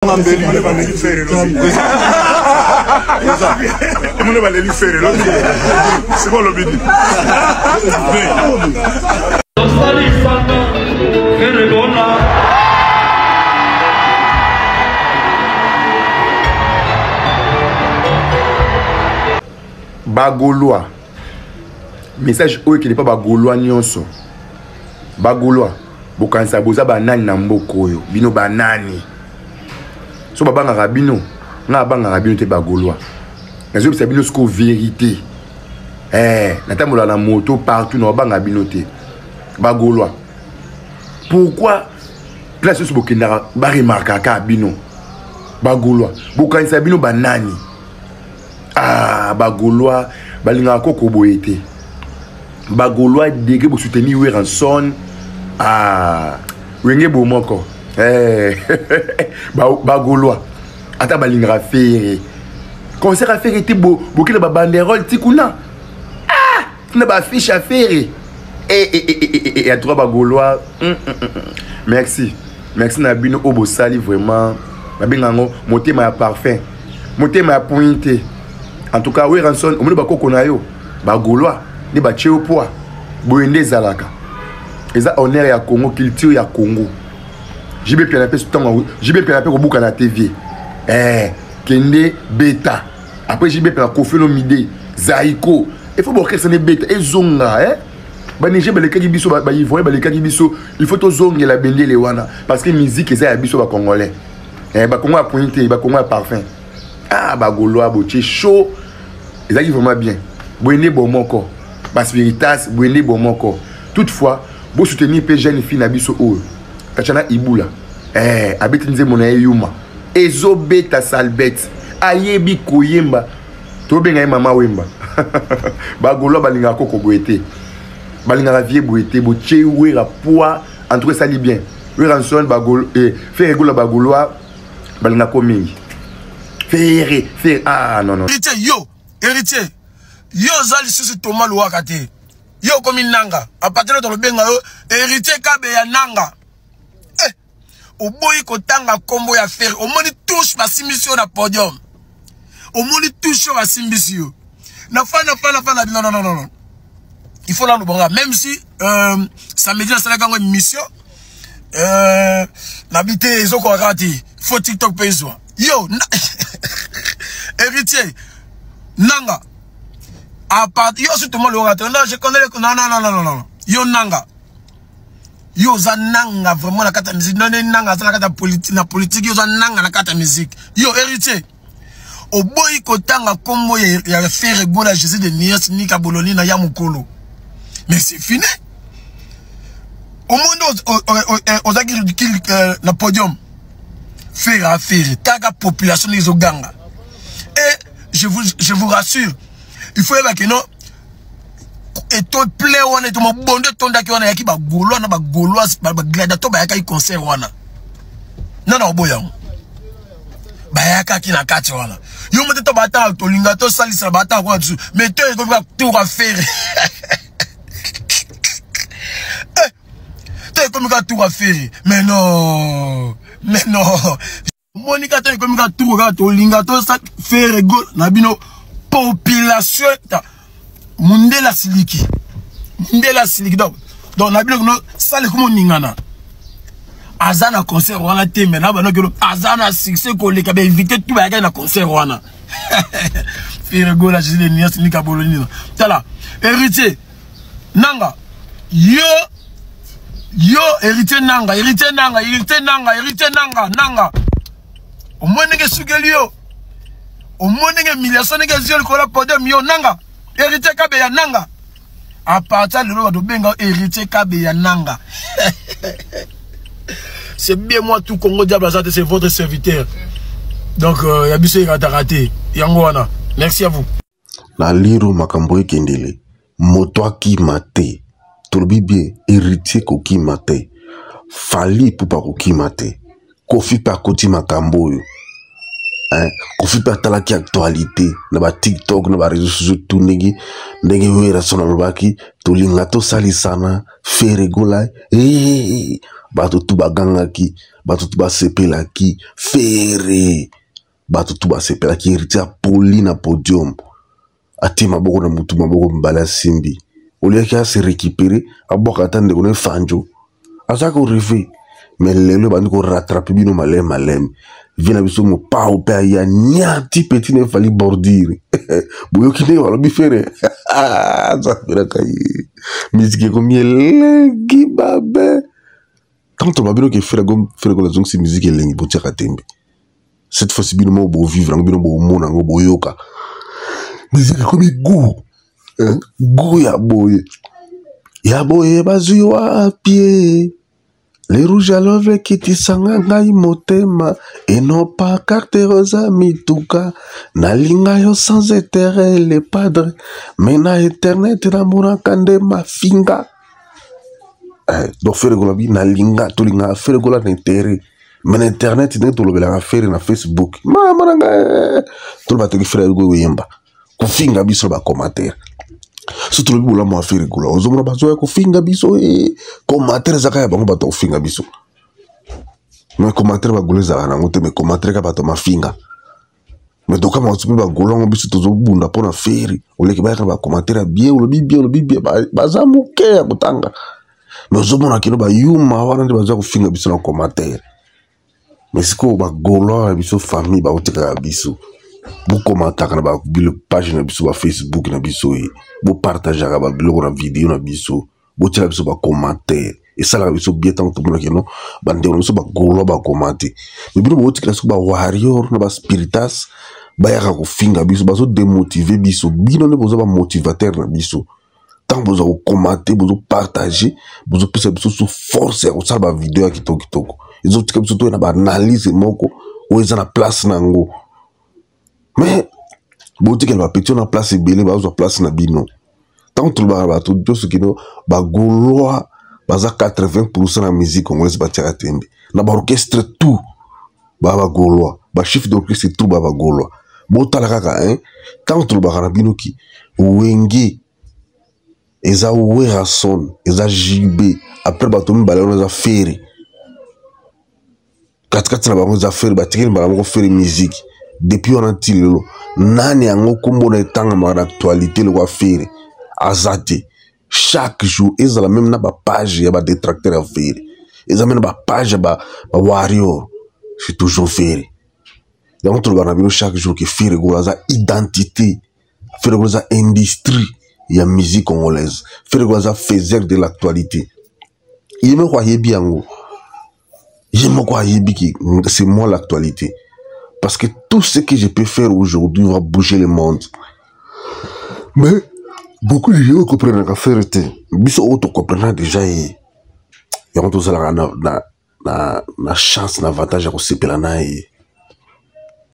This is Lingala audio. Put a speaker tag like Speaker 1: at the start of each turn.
Speaker 1: Baleli Ferre lobi. Omoni baleli Ferre lobi. Sikoyo olobi nini?
Speaker 2: Bagaulois message oyo ekende mpa bagaulois nyonso bagaulois bokanisa boza banani na mboka oyo bino banani so babangaka bino nga abangaka bino te bagaulois nazoyebisa bino sikoyo verité eh, natambola na moto partout na babanga bino te bagaulois pourquoi place nyonso bokendaka baremarkaka bino bagaulois bokanisa bino banani ah bagaulois balingaka koko boye te bagaulois degre bosoutenir Werrason ah wenge bo moko eh. Bagaulois ata balingaka Ferre concert ya Ferre te bokenda babanderole ti kuna ah tina baaffiche ya Ferre eh, eh, eh, eh, eh, ya droit bagaulois mm, mm, mm, mm. Merci, merci na bino oyo bosali vraiment babenga yango motema ya parfum, motema ya pointe. En tout cas Werrason, omoni bakoko na yo bagaulois nde batie yo poids boye nde ezalaka, eza honneur ya Congo, culture ya Congo. JB Mpiana mpe ntango JB Mpiana mpe kobuka na TV eh, kende beta après JB Mpiana Koffi Olomide Zaiko, il faut baorchestre nde beta ezonga eh? Baniger balekaki biso, baivoirien balekaki biso, il faut tozongela bendele wana parce que musique eza ya biso bacongolais eh, bakongo ya pointe, bakongo ya parfum. Ah bagaulois botie chaud, ezalaki vraiment bien boye nde bomoko baspiritas, boye nde bomoko. Toutefois bosoutenir mpe jeune fille na biso oyo Tatiana Ibula eh, abeti nzembo na ye yuma ezobeta salbet, ayebi koyemba, tobenga ye mama wemba. Bagaulois balingaka koko boye te, balingaka vie boye te, botie Wera poids, en tout cas esali bien. Werrason bagaulois eh, Ferre Gola bagaulois balingaka ko mingi Ferre Ferre ah non non.
Speaker 3: Héritier yo, héritier yo oza lisusu Thomas Luwaka te, yo okomi nanga à partir de tolobenga yo héritier kabe ya nanga eh, oboyi kotanga kombo ya Ferre, omoni touche basimbisi yo na podium, omoni touche oyo basimbisi yo na fana fana fana, non non non non, il faut nanu bonga même si samedi nasalaki yango émission nabi te ezokoka kaka te, faut TikTok mpe ezwa yo héritier nanga à part yo surtout moi le raté non je connais le non non non non non yo nanga yo oza nanga vraiment na kati ya musique non nanga aza na kati ya politique na politique yo oza nanga na kati ya musique yo héritier oboyi kotanga kombo ya Ferre Gola Jésus de Nias Nika Boloni na ya mokolo mais c'est fini au monde ozaki ridicule na podium Ferre a Ferre taka population ezoganga et je vous rassure il faut yeba que non eto plein wana eto mobondo etondaki wana yaki bagaulois na bagaulois bagladiateur bayakaki concert wana nana oboya yango bayakaki na kati wana yo mote to bataka tolinga tosalisa bataka kuna biso mais to ekomi kaka tour ya Ferre to ekomi kaka tour ya Ferre mais non mais non monika to ekomi kaka tour kaka tolinga tosa Ferre go na bino population ta mundela siliki mundela siliki donc na bino no sale komo ningana aza na concert wana te mais na bano kelo aza na succès koleka ba invité tout bayaka na concert wana Ferre Gola Jésus de Nias Nika Boloni tala héritier nanga yo yo héritier nanga héritier nanga héritier nanga héritier nanga nanga omoni ndenge esukeli yo omoni ndenge humiliation ndenge ezwi yo likolo ya podium yo nanga héritier kabeya nanga à partir lelo bato benga héritier kabeya nanga. C'est bien moi tout Congo diable azate, c'est votre serviteur. Donc ya biso erataka te yango wana. Merci à vous.
Speaker 4: Na liro makambo ekendele moto akima te tolobi bien héritier kokima te Fally Ipupa kokima te Koffi pe akoti makambo oyo hein Koffi pe atalaki actualité na ba TikTok na ba réseaux sociaux tout ndenge ndenge Werrason alobaki. Tolinga tosalisana Ferre Gola hey, bato tu bagangaki, bato tu basepelaki Ferre, bato tu basepelaki. Héritier apoli na podium, atie maboko na mutu, maboko mibale asimbi, oliaki ase récupérer, abwaka ata ndeko na efanjo aza ko rêver. Mais lelo ebandi ko rattraper bino maleme maleme. Vie na biso mopao mpe aya niati petit na efali bordure. Boyoki ndenge balobi Ferre nzambe ye miziki ekomi elengi babe. Tant toloba bino ke Ferre Gola azongisi miziki elengi, botiaka tembe. Cette fois-ci bino moko bovivre yango, bino bomona yango, boyoka miziki ekomi goût, goût ya boye ya boye bazwi wapi. Le rouge à lèvres ekitisanga ngai motema et non pas carte rosa mituka. Nalinga yo sans intérêt le padre, mais na internet namonaka nde mafinga. Donc Ferre Gola bi nalinga, tolinga Ferre Gola na intérêt, mais na internet ndenge tolobelaka Ferre na Facebook, mama na ngai, toloba toki Ferre Gola koyemba kofinga biso ba commentaire. So tolobi bolamu ya Ferre Gola, ozomona bazoya kofinga biso, commentaire ezaka ya bango bato kofinga biso. Mais commentaire bagola ezalaka nango te, mais commentaire ka bato mafinga. Mais toka masu mpe bagola yango, biso tozobunda mpo na Ferre, oleki bayaka na bacommentaire ya bien, olobi bien, olobi bien, baza moke ya kotanga. Mais ozomona kino bayuma wana nde baza kofinga biso na commentaire. Mais sikoyo bagaulois na biso, famille baotikaka biso, bokomataka na bapage na biso, bafacebook na biso, ye bopartageaka babiloko na video na biso, botiela biso bacommentaire, esalaka biso bien ntango tomonaki no bandeko na biso bagaulois bakomante. Mais bino botikela soki bawarrior na baspiritas bayaka kofinga biso, bazodemotive biso. Bino nde boza bamotivateur na biso. Ntango boza kokomante, bozopartage, bozopesa biso so force ya kosala bavideo ya kitoko kitoko, ezotika biso toye na baanalyse moko oyo eza na place na yango. Mais botikela bapetits na place ebele, bazwa place na bino. Ntango tolobaka bato nyonso kino bagaulois baza 80% na musique congolaise, batiaka tembe na baorchestre tout ba bagaulois, bachef d'orchestre tout ba bagaulois. Botala kaka, hein, ntango tolobaka na bino ki Wenge eza Werrason, eza JB, après bato mibale wana eza Ferre, katikati na bango eza Ferre. Batikeli mbala moko Ferre musique. Depuis wana ti lelo, nani yango nkombo na etangamaka na actualité lokwa Ferre? Aza te. Chaque jour ezala même na bapage ya badétracteur ya Ferre, eza même na bapage ya bawarrior, c'est toujours Ferre. Yango tolobaka na bino chaque jour ke Ferre Gola aza identité, Ferre Gola aza industrie ya musique congolaise, Ferre Gola aza faiseur de l'actualité. Ye moko ayebi yango, ye moko ayebi ki c'est moi l'actualité, parce que tout ce que je peux faire aujourd'hui va bouger le monde. Mais beaucoup de gens comprenaka Ferre te. Biso oyo tocomprena déjà ye, yango tozalaka na chance, na avantage ya kosepela na ye.